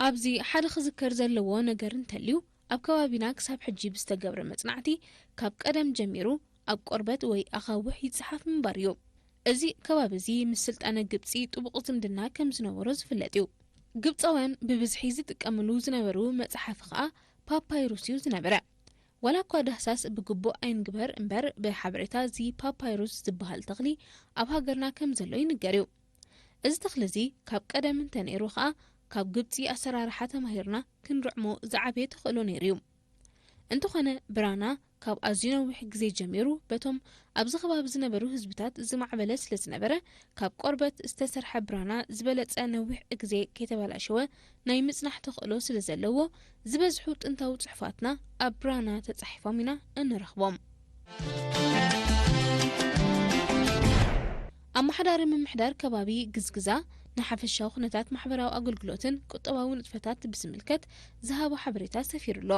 ኣብዚ ሓደ ክዝከር ዘለዎ ነገር እንተልዩ፣ ኣብ ከባቢና ክሳብ ሕጂ ብዝተገብረ መጽናዕቲ፣ ካብ ቀደም ጀሚሩ ኣብ ቆርበት ወይ ኣኻውሕ ይጽሓፍ ምንባር እዩ። እዚ ከባቢ እዚ ምስ ስልጣነ ግብጺ ጥቡቕ ዝምድና ከም ዝነበሮ ዝፍለጥ እዩ። ግብጻውያን ብብዝሒ ዝጥቀምሉ ዝነበሩ መጽሓፊ ኸኣ ፓፓይሩስ እዩ ዝነበረ። ዋላ እኳ ዳህሳስ ብግቡእ ኣይንግበር እምበር፣ ብሓበሬታ እዚ ፓፓይሩስ ዝበሃል ተኽሊ ኣብ ሃገርና ከም ዘሎ ይንገር እዩ። እዚ ተኽሊ እዚ ካብ ቀደም እንተ ነይሩ ኸኣ፣ ካብ ግብጺ ኣሰራርሓ ተማሂርና ክንርዕሞ ዝዓበየ ተኽእሎ ነይሩ እዩ። እንተኾነ ብራና ካብ ኣዝዩ ነዊሕ ግዜ ጀሚሩ በቶም ኣብዚ ከባቢ ዝነበሩ ህዝብታት ዝማዕበለ ስለ ዝነበረ፣ ካብ ቆርበት ዝተሰርሐ ብራና ዝበለጸ ነዊሕ ግዜ ከይተበላሸወ ናይ ምጽናሕ ተኽእሎ ስለ ዘለዎ፣ ዝበዝሑ ጥንታዊ ጽሑፋትና ኣብ ብራና ተጻሒፎም ኢና እንረኽቦም። ኣመሓዳሪ ምምሕዳር ከባቢ ግዝግዛ ንሓፈሻዊ ኩነታት ማሕበራዊ ኣገልግሎትን ቁጠባዊ ንጥፈታት ብዝምልከት ዝሃቦ ሓበሬታ ሰፊሩ ኣሎ።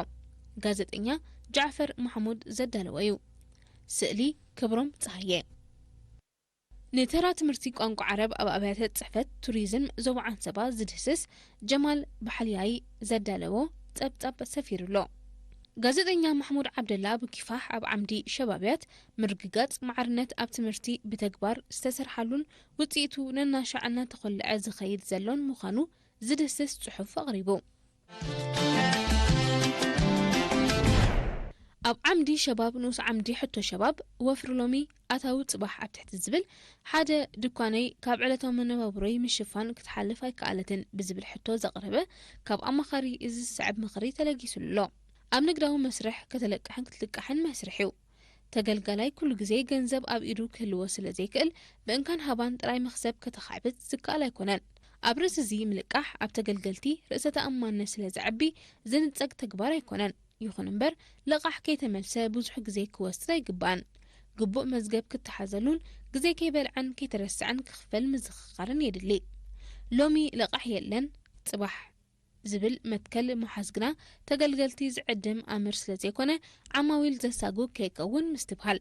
ጋዜጠኛ ጃዕፈር ማሕሙድ ዘዳለወ እዩ። ስእሊ ክብሮም ጸሃየ። ንተራ ትምህርቲ ቋንቋ ዓረብ ኣብ ኣብያተ ጽሕፈት ቱሪዝም ዞባ ዓንሰባ ዝድህስስ ጀማል ባሕልያይ ዘዳለዎ ጸብጻብ ሰፊሩ ኣሎ። ጋዜጠኛ ማሕሙድ ዓብደላ ብኪፋሕ ኣብ ዓምዲ ሸባብያት ምርግጋጽ ማዕርነት ኣብ ትምህርቲ ብተግባር ዝተሰርሓሉን ውጽኢቱ ነናሻዕ እናተኾልዐ ዝኸይድ ዘሎን ምዃኑ ዝድህስስ ጽሑፍ ኣቕሪቡ። ኣብ ዓምዲ ሸባብ ንኡስ ዓምዲ ሕቶ ሸባብ ወፍሪ ሎሚ ኣታዊ ጽባሕ ኣብ ትሕቲ ዝብል ሓደ ድኳነይ ካብ ዕለታዊ መነባብሮይ ምሽፋን ክትሓልፍ ኣይከኣለትን ብዝብል ሕቶ ዘቕረበ ካብ ኣማኻሪ እዚ ዝስዕብ ምኽሪ ተለጊሱሉ ኣሎ። ኣብ ንግዳዊ መስርሕ ከተለቅሕን ክትልቃሕን መስርሕ እዩ። ተገልጋላይ ኩሉ ግዜ ገንዘብ ኣብ ኢዱ ክህልዎ ስለ ዘይክእል ብእንካን ሃባን ጥራይ መኽሰብ ከተኻዕብት ዝከኣል ኣይኮነን። ኣብ ርእሲ እዚ ምልቃሕ ኣብ ተገልገልቲ ርእሰ ተኣማንነት ስለ ዘዕቢ ዝንጸግ ተግባር ኣይኮነን። ይኹን እምበር ለቓሕ ከይተመልሰ ብዙሕ ግዜ ክወስድ ኣይግባእን። ግቡእ መዝገብ ክተሓዘሉን ግዜ ከይበልዐን ከይተረስዐን ክኽፈል ምዝኽኻርን የድሊ። ሎሚ ለቓሕ የለን፣ ጽባሕ ዝብል መትከል ምሓዝ ግና ተገልገልቲ ዝዕድም ኣምር ስለ ዘይኮነ ዓማዊል ዘሳጉግ ከይከውን ምስትብሃል።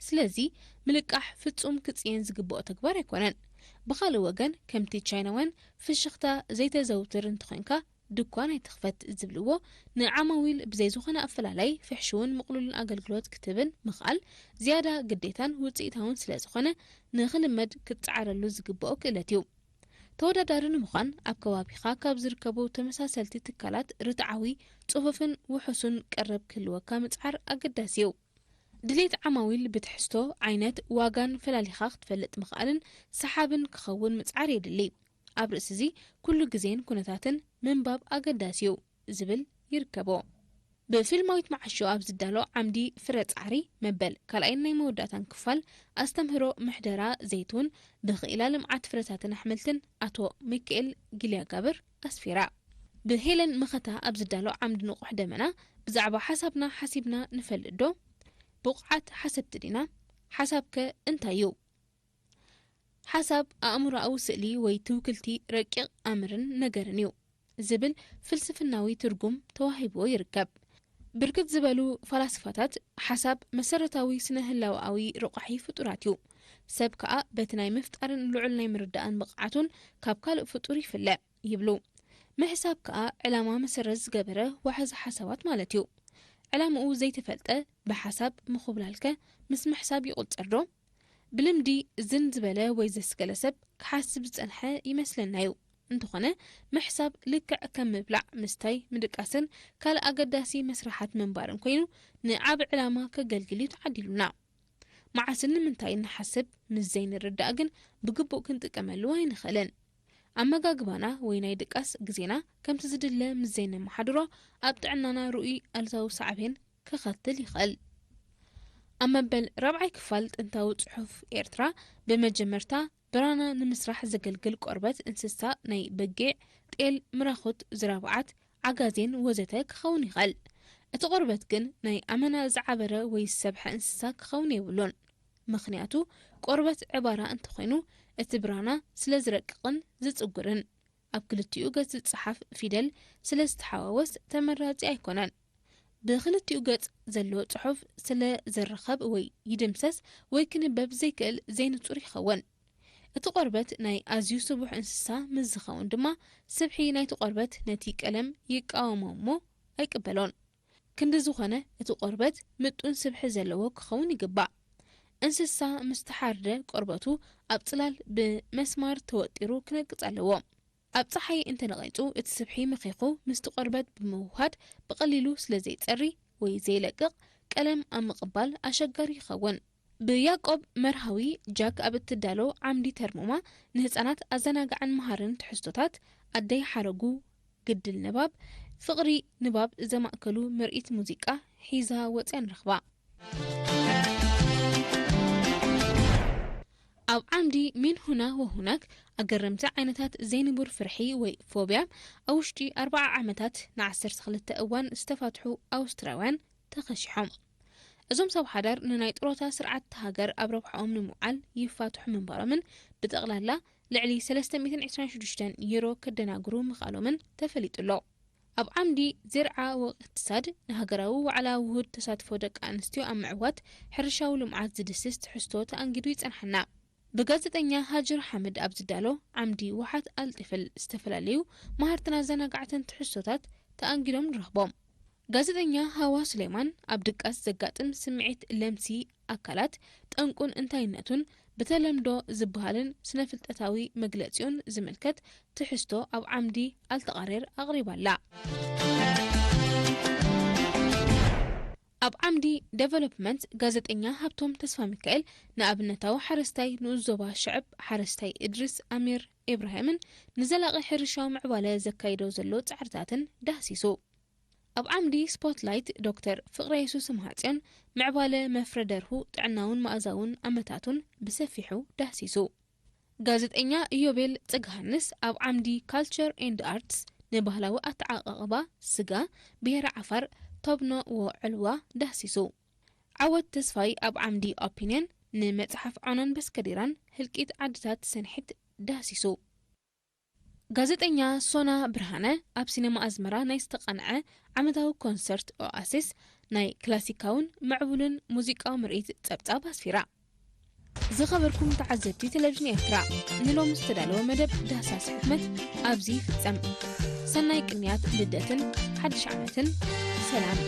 ስለዚ ምልቃሕ ፍጹም ክጽየን ዝግብኦ ተግባር ኣይኮነን። ብኻልእ ወገን ከምቲ ቻይናውያን ፍሽኽታ ዘይተዘውትር እንተኾይንካ ድኳን ኣይትኽፈት ዝብልዎ ንዓማዊል ብዘይ ዝኾነ ኣፈላላይ ፍሕሽውን ምቕሉልን ኣገልግሎት ክትህብን ምኽኣል ዝያዳ ግዴታን ውጽኢታውን ስለ ዝኾነ ንኽልመድ ክትጸዓረሉ ዝግብኦ ክእለት እዩ። ተወዳዳሪ ንምዃን ኣብ ከባቢኻ ካብ ዝርከቡ ተመሳሰልቲ ትካላት ርትዓዊ፣ ጽፉፍን ውሑሱን ቀረብ ክህልወካ ምጽዓር ኣገዳሲ እዩ። ድሌት ዓማዊል ብትሕዝቶ፣ ዓይነት፣ ዋጋን ፈላሊኻ ክትፈልጥ ምኽኣልን ሰሓብን ክኸውን ምጽዓር የድሊ። ኣብ ርእሲ እዚ ኩሉ ግዜን ኩነታትን ምንባብ ኣገዳሲ እዩ ዝብል ይርከቦ። ብፊልማዊት መዓሾ ኣብ ዝዳሎ ዓምዲ ፍረ ጻዕሪ መበል ካልኣይን ናይ መወዳእታን ክፋል ኣስተምህሮ ምሕደራ ዘይትውን ብኽኢላ ልምዓት ፍረታትን ኣሕምልትን ኣቶ ሚካኤል ጊልያጋብር ኣስፊራ። ብሄለን መኸታ ኣብ ዝዳሎ ዓምዲ ንቑሕ ደመና ብዛዕባ ሓሳብና ሓሲብና ንፈልጥ ዶ? ብቑዓት ሓሰብቲ ዲና? ሓሳብከ እንታይ እዩ? ሓሳብ ኣእምሮኣዊ ስእሊ ወይ ትውክልቲ ረቂቕ ኣምርን ነገርን እዩ ዝብል ፍልስፍናዊ ትርጉም ተዋሂብዎ ይርከብ። ብርክት ዝበሉ ፈላስፋታት ሓሳብ መሰረታዊ ስነ ህላወኣዊ ረቋሒ ፍጡራት እዩ። ሰብ ከኣ በቲ ናይ ምፍጣርን ልዑል ናይ ምርዳእን ብቕዓቱን ካብ ካልእ ፍጡር ይፍለ ይብሉ። ምሕሳብ ከኣ ዕላማ መሰረት ዝገበረ ዋሕዚ ሓሳባት ማለት እዩ። ዕላምኡ ዘይተፈልጠ ብሓሳብ ምኹብላልከ ምስ ምሕሳብ ይቑጸር ዶ? ብልምዲ ዝን ዝበለ ወይ ዘስገለ ሰብ ክሓስብ ዝጸንሐ ይመስለና እዩ። እንተኾነ ምሕሳብ ልክዕ ከም ምብላዕ፣ ምስታይ፣ ምድቃስን ካልእ ኣገዳሲ መስርሓት ምንባርን ኮይኑ ንዓቢ ዕላማ ከገልግል እዩ ተዓዲሉና። መዓስን ንምንታይ እንሓስብ ምስ ዘይንርዳእ ግን ብግቡእ ክንጥቀመሉ ኣይንኽእልን። ኣመጋግባና ወይ ናይ ድቃስ ግዜና ከምቲ ዝድለ ምስ ዘይነመሓድሮ ኣብ ጥዕናና ርኡይ ኣሉታዊ ሳዕቤን ከኸትል ይኽእል። ኣብ መበል ራብዓይ ክፋል ጥንታዊ ጽሑፍ ኤርትራ ብመጀመርታ ብራና ንምስራሕ ዘገልግል ቆርበት እንስሳ ናይ በጊዕ፣ ጤል፣ ምራኹት፣ ዝራብዓት፣ ዓጋዜን ወዘተ ክኸውን ይኽእል። እቲ ቆርበት ግን ናይ ኣመና ዝዓበረ ወይ ዝሰብሐ እንስሳ ክኸውን የብሉን። ምኽንያቱ ቆርበት ዕባራ እንተኾይኑ እቲ ብራና ስለ ዝረቅቕን ዝጽጉርን ኣብ ክልቲኡ ገጽ ዝጸሓፍ ፊደል ስለ ዝተሓዋወስ ተመራጺ ኣይኮነን። ብክልቲኡ ገጽ ዘሎ ጽሑፍ ስለ ዝርኸብ ወይ ይድምሰስ ወይ ክንበብ ዘይክእል ዘይንጹር ይኸውን። እቲ ቆርበት ናይ ኣዝዩ ስቡሕ እንስሳ ምስ ዝኸውን ድማ ስብሒ ናይቲ ቆርበት ነቲ ቀለም ይቃወሞ እሞ ኣይቅበሎን። ክንዲ ዝኾነ እቲ ቆርበት ምጡን ስብሒ ዘለዎ ክኸውን ይግባእ። እንስሳ ምስ ተሓርደ ቆርበቱ ኣብ ጽላል ብመስማር ተወጢሩ ክነቅጽ ኣለዎ። ኣብ ጸሓይ እንተነቒጹ እቲ ስብሒ መኺኹ ምስቲ ቆርበት ብምውሃድ ብቐሊሉ ስለ ዘይጸሪ ወይ ዘይለቅቕ ቀለም ኣብ ምቕባል ኣሸጋሪ ይኸውን። ብያቆብ መርሃዊ ጃክ ኣብ እትዳሎ ዓምዲ ተርሙማ ንህፃናት ኣዘናጋዕን መሃርን ትሕዝቶታት ኣደይ ሓረጉ፣ ግድል ንባብ፣ ፍቕሪ ንባብ ዘማእከሉ ምርኢት ሙዚቃ ሒዛ ወፅያ ንረኽባ። ኣብ ዓምዲ ሚን ሁና ወሁናክ ኣገረምቲ ዓይነታት ዘይንቡር ፍርሒ ወይ ፎብያ ኣብ ውሽጢ ኣርብዓ ዓመታት ንዓሰርተ ክልተ እዋን ዝተፋትሑ ኣውስትራውያን ተኸሲሖም። እዞም ሰብ ሓዳር ንናይ ጥሮታ ስርዓት ሃገር ኣብ ረብሓኦም ንምውዓል ይፋትሑ ምንባሮምን ብጠቕላላ ልዕሊ ሰለስተ ሚእትን ዕስራን ሽዱሽተን ዩሮ ከደናግሩ ምኽኣሎምን ተፈሊጡ ኣሎ። ኣብ ዓምዲ ዜርዓ ወእቅትሳድ ንሃገራዊ ዋዕላ ውሁድ ተሳትፎ ደቂ ኣንስትዮ ኣብ ምዕዋት ሕርሻዊ ልምዓት ዝድስስ ትሕዝቶ ተኣንጊዱ ይጸንሓና። ብጋዜጠኛ ሃጅር ሓምድ ኣብ ዝዳሎ ዓምዲ ውሓት ኣልጥፍል ዝተፈላለዩ መሃርትን ኣዘናጋዕትን ትሕዝቶታት ተኣንጊዶም ንረኽቦም። ጋዜጠኛ ሃዋ ሱሌማን ኣብ ድቃስ ዘጋጥም ስምዒት ለምሲ ኣካላት ጠንቁን እንታይነቱን ብተለምዶ ዝበሃልን ስነ-ፍልጠታዊ መግለጺኡን ዝምልከት ትሕዝቶ ኣብ ዓምዲ ኣልተቓሬር ኣቕሪባላ። ኣብ ዓምዲ ዴቨሎፕመንት ጋዜጠኛ ሃብቶም ተስፋ ሚካኤል ንኣብነታዊ ሓረስታይ ንኡስ ዞባ ሽዕብ ሓረስታይ እድሪስ ኣሚር ኢብራሂምን ንዘላቒ ሕርሻዊ ምዕባለ ዘካይዶ ዘሎ ጻዕርታትን ዳህሲሱ። ኣብ ዓምዲ ስፖትላይት ዶክተር ፍቕረ የሱስ ስምሃጽዮን ምዕባለ መፍረ ደርሁ ጥዕናውን መኣዛውን ኣመታቱን ብሰፊሑ ዳህሲሱ። ጋዜጠኛ ኢዮቤል ጽግሃንስ ኣብ ዓምዲ ካልቸር ኤንድ ኣርትስ ንባህላዊ ኣተዓቃቕባ ስጋ ብሄረ ዓፋር ቶብኖ ወ ዕልዋ ዳህሲሱ። ዓወት ተስፋይ ኣብ ዓምዲ ኦፒንየን ንመጽሓፍ ዖናን በስከዲራን ህልቂት ዓድታት ሰንሒት ዳህሲሱ። ጋዜጠኛ ሶና ብርሃነ ኣብ ሲነማ ኣዝመራ ናይ ዝተቓንዐ ዓመታዊ ኮንሰርት ኦኣሲስ ናይ ክላሲካውን ምዕቡልን ሙዚቃዊ ምርኢት ጸብጻብ ኣስፊራ። ዝኸበርኩም ተዓዘብቲ ቴሌቪዥን ኤርትራ፣ ንሎሚ ዝተዳለወ መደብ ዳህሳስ ሕትመት ኣብዚ ይፍጸም። ሰናይ ቅንያት ልደትን ሓድሽ ዓመትን። ሰላም።